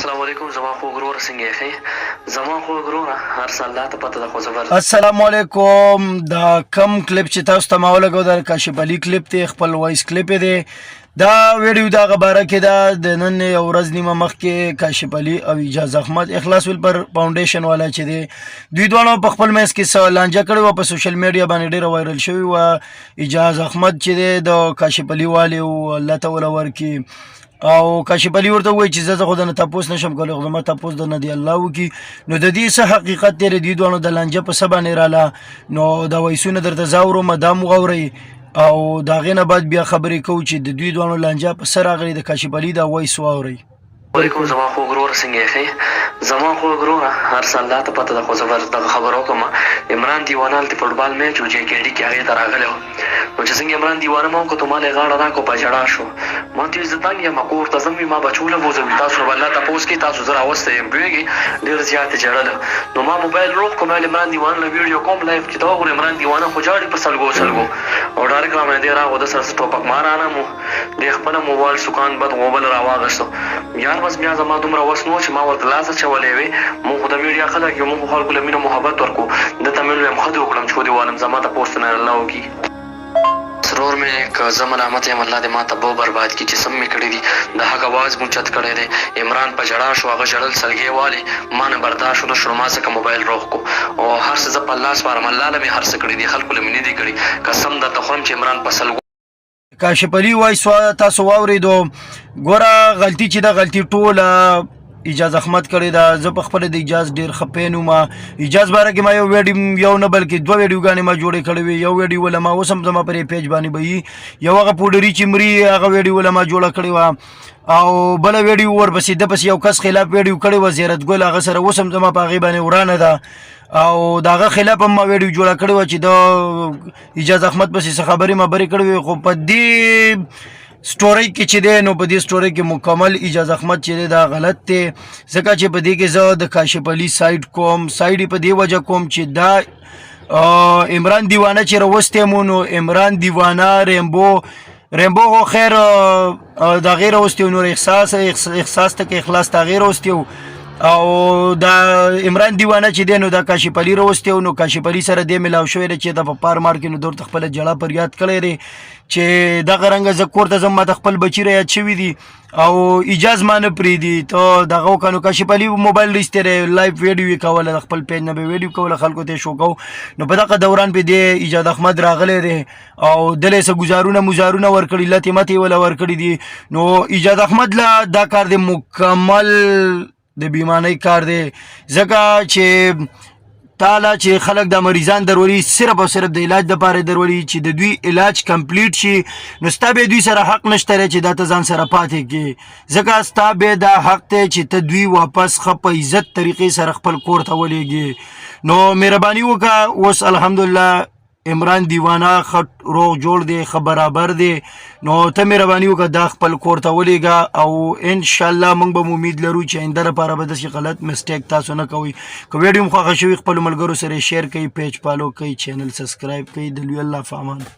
السلام علیکم زما خوږ ورور، څنګه یې؟ ښه یې؟ زما خوږ وروره، هر څه الله ته پته ده، خو زبر السلام علیکم. دا کم کلیپ چې تاسو ته ما ولګو، دا کاشف علي کلیپ دی، خپل وایس کلیپ دی. دا ویډیو دا غبره کې دا د نن یو ورځ نیمه مخکې کاشف علي او اجاز احمد اخلاص ویلفر فاونډیشن والا چې دی، دوی دواړو په خپل منځ کې څه لانجه کړې وه، په سوشل میډیا باندې ډیره وایرل شوې وه. اجاز احمد چې دی د کاشف علي والي او الله ته وله ورکي، او کاشف علي ورته وایي چې زه خو د نه تپوس نشم کولی، خو زما تپوس د نه دی الله وکي. نو د دې څه حقیقت دی؟ د دې دواړو د لانجه په څه باندې راله؟ نو دا وایسونه درته زه اورم، دا مو واورئ او د هغې نه بعد بیا خبرې کوو چې د دوی دواړو لانجه په څه راغلې. د کاشف علي دا وایس واورئ. علیکم زما خوږ ورور، څنګه یې؟ ښه یې؟ زما خوږ وروره، هر څه الله ته پته ده، خو زه به دغه خبره وکړم. عمران دیوانه هلته فوټبال میچ و جې کې ډي کې، هغې ته راغلی و. نو چې څنګه عمران دیوانه ما وکتو، ما له یې غاړه راکړه، په ژړا شو. ما ته وویل زه تنګ یم، کور ته ځم، وي ما بچو له بوځه، وي تاسو نه به الله تپوس کوي، تاسو زه راوستی یم، پوهېږې؟ ډېر زیات یې ژړل. نو ما موبایل روغ کړو، ما ویل عمران دیوانه له ویډیو کوم لایف کې، ته وګوره عمران دیوانه خو ژاړي په سلګو سلګو. او ډایرک راباندې دی راغو، ده سره څه ټوپک ماران هم و، دی خپله موبایل سکان بد غوبل راواغستو. یار بس بیا زما دومره وس نه و چې ما ورته لاس اچولی وی. مونږ خو د میډیا خلک یو، مونږ خو خلکو له مینه محبت ورکو. ده ته مې وویم ښه دې وکړم چې ودې والم، زما تپوس ته نه الله وکړي. سرور مې که زه ملامت یم، الله دې ماته بو برباد کړي چې څه مې کړي دي. د حق اواز مو اوچت کړی دی. عمران په ژړا شو، هغه ژړل سلګۍ والې، ما نه برداشت ونه شو، نو ما ځکه موبایل روغ کو. او هر څه زه په الله سپارم، الله له مې هر څه کړي دي، خلکو له مې نه دي کړي. قسم درته خورم چې عمران په سلګو کاشف علي وایس تاسو واورېدو. ګوره، غلطي چې ده، غلطي ټوله اجاز احمد کړې ده. زه په خپله د اجاز ډېر ښه فین وم. اجاز باره کې ما یو ویډیو یو نه بلکې دوه ویډیوګانې ما جوړې کړې وې. یو ویډیو وله ما اوس هم زما پر پیج باندې به وي، یو هغه پوډري چې مري، هغه ویډیو وله ما جوړه کړې وه، او بله ویډیو ورپسې د پسې یو کس خلاف ویډیو کړې وه، زیارت ګل، هغه سره اوس هم زما په هغې باندې ورانه ده، او د هغه خلاف هم ما ویډیو جوړه کړې وه چې د اجاز احمد پسې څه خبرې مبرې کړې وې. خو په دې سټوري کې چې دی، نو په دې سټوري کې مکمل اجاز احمد چې دی دا غلط دی، ځکه چې په دې کې زه د کاشف علي سایډ کوم. سایډ په دې وجه کوم چې دا عمران دیوانه چې راوستی مو، نو عمران دیوانه ریمبو ریمبو خو خیر د غیر راوستی، نور احساس احساس ته کې اخلاص ته غیر راوستی، او دا عمران دیوانه چې دی نو دا کاشف علي راوستی. نو کاشف علي سره دی ملاو شوی دی چې د په پار مار کې، نو درته خپله جړه پر یاد کړی دی چې دغه رنګه زه کور ته ځم، ما ته خپل بچي را یاد شوي دي او اجاز ما نه پرېږدي. ته دغه وکړه. نو کاشف علي موبایل ایستی دی، لایف ویډیو یې کوله، د خپل پیج نه به ویډیو کوله، خلکو ته یې شو کو. نو په دغه دوران پې دی اجاز احمد راغلی دی او دلې څه ګزارونه مزارونه ورکړي، لتې متې وله ورکړي دي. نو اجاز احمد له دا کار دی مکمل د بیمانۍ کار دی، ځکه چې تاله چې خلک د مریضان درولي، صرف او صرف د علاج دپاره درولي چې د دوی علاج کمپلیټ شي. نو ستا به دوی سره حق نشته چې دا ته ځان سره پاتې کې، ځکه ستا به دا حق دی چې ته دوی واپس ښه په عزت طریقې سره خپل کور ته ولېږې. نو مهرباني وکړه. اوس الحمدلله عمران دیوانه ښه روغ جوړ دی، ښه برابر دی، نو ته مهرباني وکړه، دا خپل کور ته ولېږه، او ان شاء الله موږ به امید لرو چې آینده لپاره به داسې غلط مسټیک تاسو نه کوئ. که ویډیو مو خوښه شوي، خپلو ملګرو سره شیر کړئ، پیج فالو کړئ، چینل سبسکرایب کړئ. د لوی الله په امان.